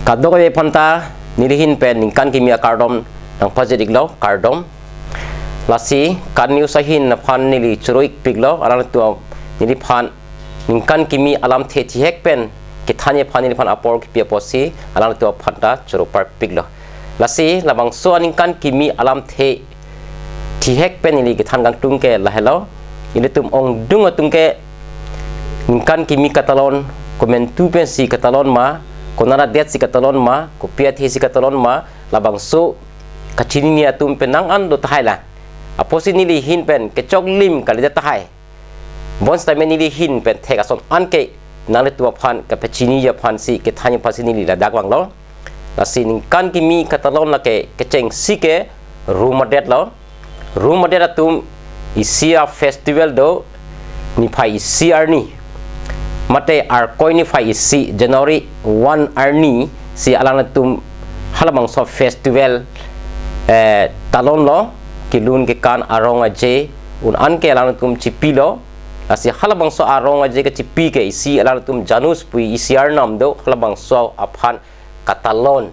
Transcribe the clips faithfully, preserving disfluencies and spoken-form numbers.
Kadokave aphanta neli ahin pen ningkan kimi akardom nangpajir-iklo, kardom. Lasi KAN News ahin aphan neli choro-ikpiklo, alanglitum neliphan ningkan kimi alamthe thihek pen kethanji aphan neliphan apor kipi apotsi alanglitum aphanta choro parpiklo. Lasi labangso aningkan kimi alamthe thihek pen neli kethan kangtung ke lahelo. Ilitum ongdung atum ke ningkan kimi katalon, komantu pensi katalon ma, konat adetsi katalon ma, kopi athesi katalon ma, labangso kachinine atum pen nang-an do tahai lang. Apotsi neli ahin pen kechoklim kalidet tahai. Bonsitame neli ahin pen thek ason anke nanglitum aphan kapachiniji aphansi, kethanji aphansi neli ladak vanglo. Lasi ningkan kimi katalon lake kechengsi ke rum adetlo. Rum adet atum isi a-festival do, niphai isi arni. Mate Arkoi niphai isi, January one arnisi alanglitum halabangso festival, eh, talonlo, kelun kekan arong aje un anke alanglitum chipilo. Lasi halabangso arong aje kachipi ke isi alanglitum Janus pu isi arnam do, halabangso aphan katalon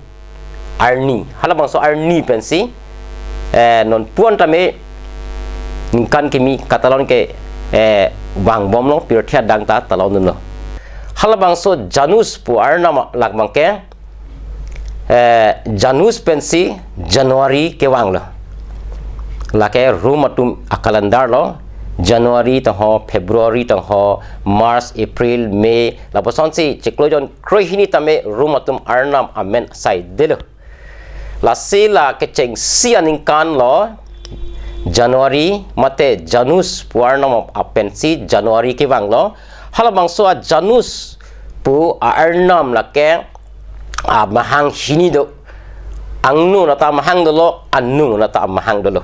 arni. Halabangso arni pensi, eh, non puan tame ningkan kimi katalon ke, eh, vangbomlo, pirthe adang ta talondunlo. Halabangso Janus pu arnam lak abangke, eh, Janus pensi January kevanglo. Lake rum atum a-calendar lo, January tangho, February tangho, March, April, May, lapusonsi chiklo jon kroihini tame rum atum arnam amen saidelo. Lasi la kechengsi aningkan lo January mate Janus pu arnam apensi January kevanglo. Halabangso a-Janus pu a-arnam lake amahang hini do. Angno nata amahang dolo, angno nata amahang dolo.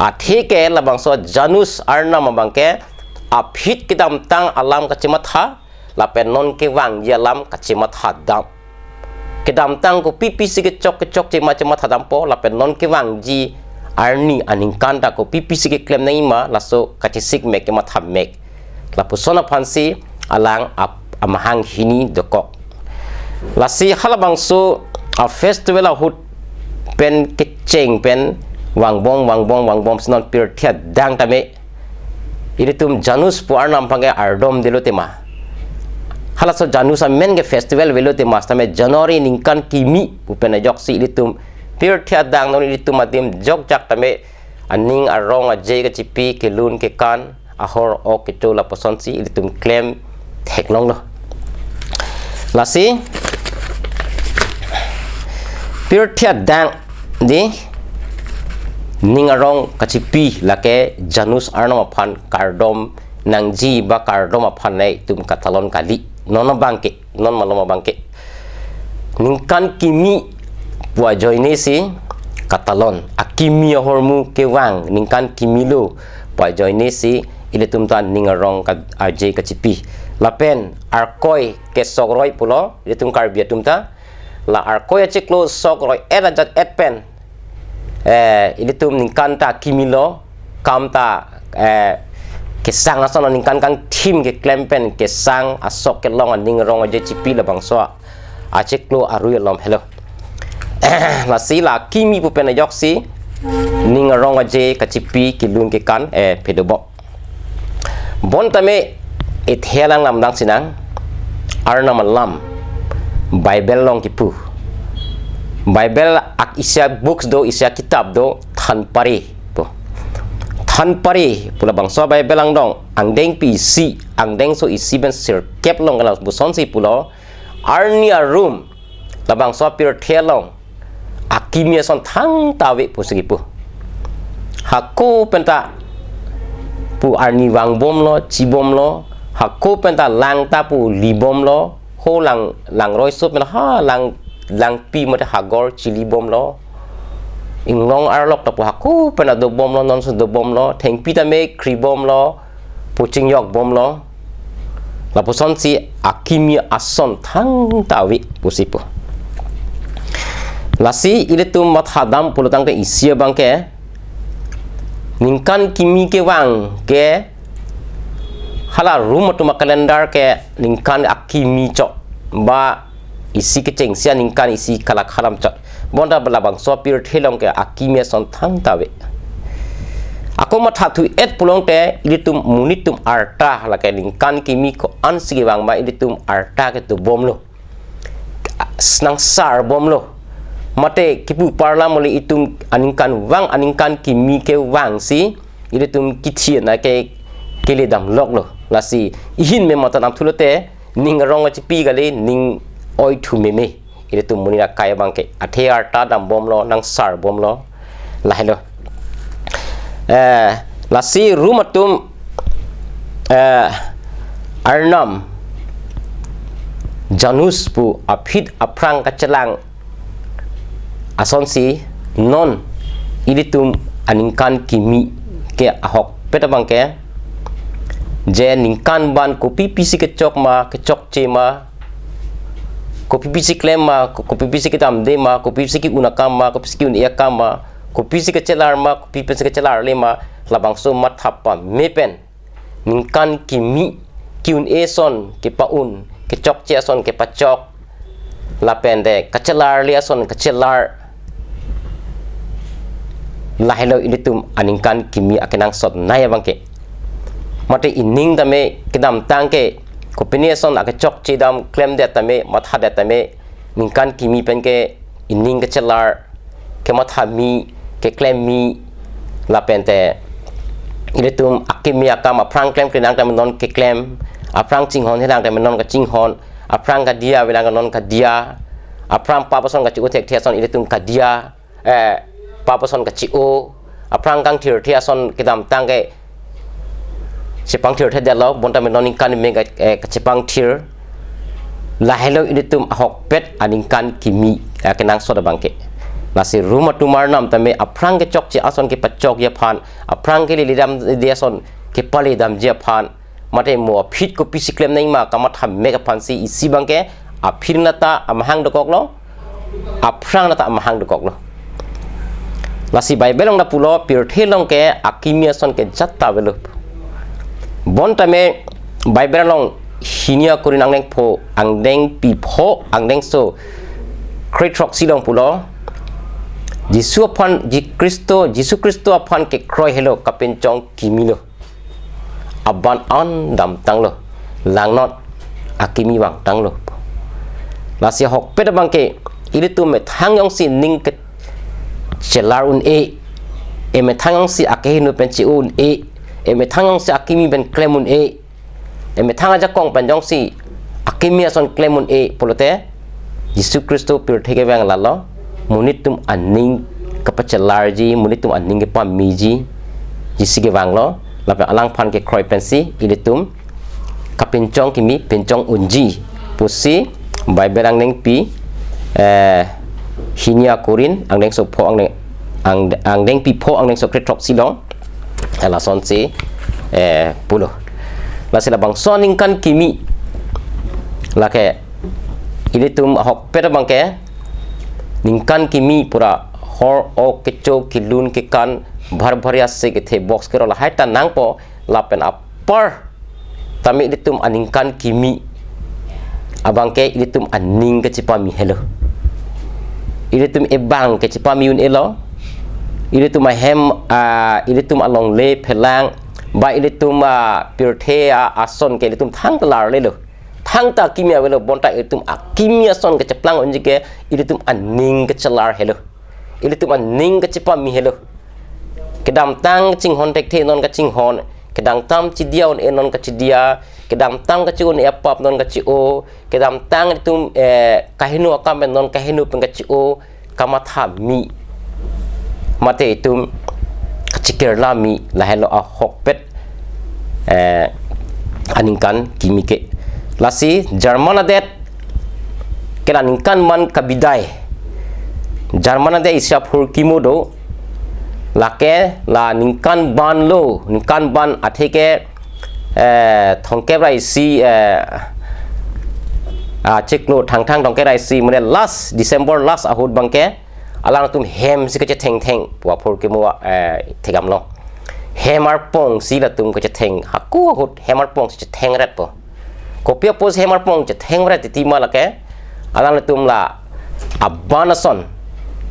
Atheke labangso Janus arnam abangke aphi kedamtang alam kachematha, lapen non kevangji alam kachematha dam. Kedamtang kopi pisi kechok kechok chema chematha dampo, lapen non kevangji arni aningkan ta kopi pisi keklem nangji ma, laso kachesik mek kematha mek. Lapuson aphansi alang ap-, amahang hini dokok. Lasi halabangso a-festival ahut pen kecheng pen vangbom, vangbom, vangbomsi non pirthe adang tame ilitum Janus pu arnam abangke ardomdelo tema. Halaso Janus amen ke festival avelo tema, setame January ningkan kimi pu pen ajoksi ilitum pirthe adang non ilitum adim jokjak tame aning arong aje kachipi, kelun kekan, ahor ok kecho lapusonsi ilitum klem theklonglo. Lasi pirthe adang di ning arong kachipi lake Janus arnam aphan kardom nangji ba kardom aphan le itum katalon kali. Non abangke, non malom abangke ningkan kimi pu ajoinesi katalon. Akimi ahormu kevang ningkan kimilo pu ajoinesi ilitum ta ning arong ka-, aje kachipi. Lapen Arkoi kesokroi pulo ilitum Karbi atum ta. La Arkoi achiklo sokroi-et ajat-et pen, eh, ilitum ningkan ta kimilo, kam ta, eh, kesang ason ningkan kangthim keklem pen kesang asok kelong aning arong aje chipi labangso achiklo arui alom helo. Lasi la kimi pu pen ajoksi ning arong aje kachipi, kelun kekan, eh, phedo bom. Bon tame ithe alang lamdang sinang, arnam alam Bible along kipu. Bible ak isi a-books do, isi a-kitab do, Thanpare pu. Thanpare pu labangso Bible angdeng, angdengpi isi, angdengso isi pen sirkep along ke lapusonsi pulo, arni arum labangso pirthe along akimi ason thangta ave pusi kipu. Hako penta pu arni vangbomlo, chibomlo, hako penta lang ta pu libomlo, ho lang, langroiso pen ha lang, langpi mate hagor chilibomlo. Inglong arlok ta pu hako penta dobomlo, nonso dobomlo, thengpi tame khribomlo, pu chingjokbomlo. Lapusonsi akimi ason thangta ave pusi pu. Lasi ilitum mathadam pulotangte isi abangke ningkan kimi kevang ke hala rum atum a-calendar ke ningkan akimi chok ba isi kechengsi aningkan isi kalakhalam chot. Bonta labangso apirthe along ke akimi ason thangta ave. Ako mathathu-et pulote ilitum monit atum arta lake ningkan kimi ko-ansi kevang ma ilitum arta ke dobomlo. Nangsarbomlo. Mate kipu parla mole itum aningkan vang aningkan kimi kevangsi ilitum kithi na ke keledam loklo. Lasi ihin me mata nam thulote ning arong achipi kali ning oi thu meme. Ilitum monit akai abang ke athe arta dambomlo, nangsarbomlo. Lahelo. Eh, lasi rum atum, eh, Arnam Janus pu aphit aphrang kachelang asonsi non ilitum aningkan kimi ke ahokpet abang ke je ningkan ban kopi pisi kechok ma, kechokche ma, kopi pisi klem ma, ko-, kopi pisi kedamde ma, kopi pisi ke-un akam ma, kopi pisi ke-un-e akam ma, kopi pisi kechelar ma, kopi pisi kechelarle ma, labangso matha pame pen ningkan kimi ke-un-e ason kepa-un, kechokche ason kepachok, lapen te kachelarle ason kachelar. Lahelo ilitum aningkan kimi akenangsot nai abang ke. Mate ining tame kedamtang ke kopine ason akechokche dam klemdet tame, mathadet tame, ningkan kimi pen ke ining kechelar, kematha mi, keklem mi, lapen te ilitum akimi akam aphrang klemkle nang tame non keklem, aphrang chinghon helang tame non kachinghon, aphrang kadia avelang non kadia, aphrang pap ason kache-o thekthe ason ilitum kadia, eh, pap ason kache-o, aphrang kangthirthe ason kedamtang ke chepangthirthedetlo, bonta me non ningkan me ka, eh, kachepangthir. Lahelo ilitum ahokpet aningkan kimi, eh, kenangsot abang ke. Lasi rum atum Arnam tame aphrang kechokche ason kepachokji aphan, aphrang keleledamde ason kepaledamji aphan, mate mo aphit kopi si klem nangji ma kamatha mek aphansi isi abang ke aphit nata amahang dokoklo, aphrang nata amahang dokoklo. Lasi Bible along ta pulo pirthe along ke akimi ason ke jat ta avelo. Bonta me Bible along Hini a-Korinth angdengpho, angdengpi pho, angdengso kre-throksi along pulo, Jisu aphan, Ji-, Khristo, Jisu Khristo aphan kekroi helo kapinchong kimilo. Aban an damtanglo, langnot akimi vangtanglo. Lasi ahokpet abang ke ilitum methang jongsi ning kechelar un-e, emethang jongsi akeheno pen che-o un-e, emethang jongsi akimi pen klem un-e, emethang ajakong pen jongsi akimi ason klem un-e pulote, Jisu Khristo pirthe kevang lalo, monit atum aning kapachelarji, monit atum aning kepamiji, Jisu kevanglo, lapen alangphan kekroi pensi ilitum kapinchong kimi pinchong unji pusi Bible angdengpi, eh, Hini a-Korinth angdengso pho angdeng, ang, angdengpi pho angdengso kre-throksi along, eh, lasonsi, eh, pulo. Lasi labangso aningkan kimi lake ilitum ahokpet abang ke ningkan kimi pura hor ok kecho kelun kekan bhar bhar ase kethe box kero lahai ta nangpo, lapen apar tame ilitum aningkan kimi abang ke ilitum aning kachepami helo. Ilitum ebang kachepami un-elo. Ilitum ahem, ah, ilitum alongle phelang, ba ilitum, ah, pirthe, ah, ason ke ilitum thangta larlelo. Thangta akimi avelo, bonta ilitum akimi ason kacheplang unji ke ilitum aning kachelar helo. Ilitum aning kachepami helo. Kedamtang chinghon thekthe non kachinghon, kedamtang chidia un-e non kachidia, kedamtang kache-o un-e apap non kache-o, kedamtang ilitum, eh, kaheno akam pen non kaheno pen kache-o, kamatha mi, mate itum kachekirla mi, lahelo ahokpet, eh, aningkan kimi ke. Lasi German adet ke la ningkan ban kabidai. German adet isi aphurkimo do. Lake la ningkan ban lo, ningkan ban athe ke, eh, thomkep ra isi, eh, ah, chiklo Thangthang thomkep ra isi, mane last December last ahut abang ke, alangtum hem si kachethengtheng pu aphurkimo, eh, thekdamlo. Hem arpong si latum kachetheng, hako ahut hem arpong si chethengretpo. Kopi apotsi hem arpong chethengret titi ma lake, Alanglitum la aban ason,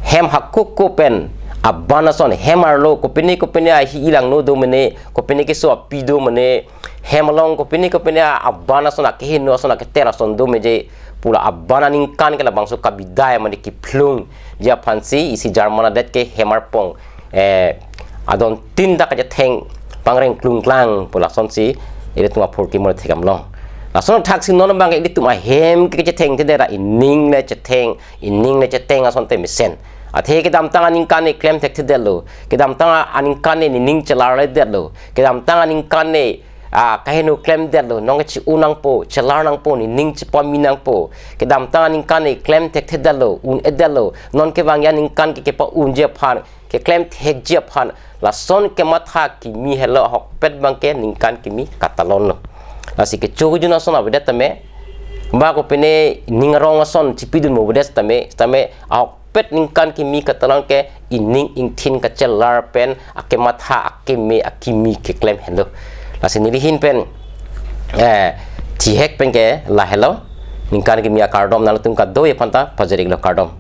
hem hakoko pen aban ason, hem arlo kopine kopine ahi ilangno do mene, kopine keso api do mene, hem along kopine kopine aban ason, akeheno ason, aketer ason do meje pu la aban aningkan ke labangso kabidai mane kephlungji aphansi isi German adet ke hem arpong, eh, adon tin ta kachetheng pangreng klungklang pu lasonsi ilitum aphurkimo le thekdam long. Lason thaksi non abang ke ilitum ahem ke kechethengthedet ra ining le chetheng, ining le cheteng asonte mesen. Athe kedamtang aningkan ne klem thekthedetlo, kedamtang aningkan ne nening chelarledetlo, kedamtang aningkan ne, ah, kaheno klemdetlo, nonke che-un nangpo, chelar nangpo, nening chepami nangpo, kedamtang aningkan ne klem thekthedetlo, un-edetlo, nonke vangji aningkan ke kepa-unji aphan, keklem thekji aphan, lason kematha kimi helo ahokpet abang ke ningkan kimi katalonlo. Lasi kecho kejun ason avedet tame, ba kopine ning arong ason chipidun mo avedet tame, tame ahokpet ningkan kimi katalon ke ining ingthin kachelar pen akematha akeme akimi keklem henlo. Lasi neli ahin pen, eh, thihek pen ke lahelo, ningkan kimi akardom nangtum kadokave aphanta pajir-iklo, kardom.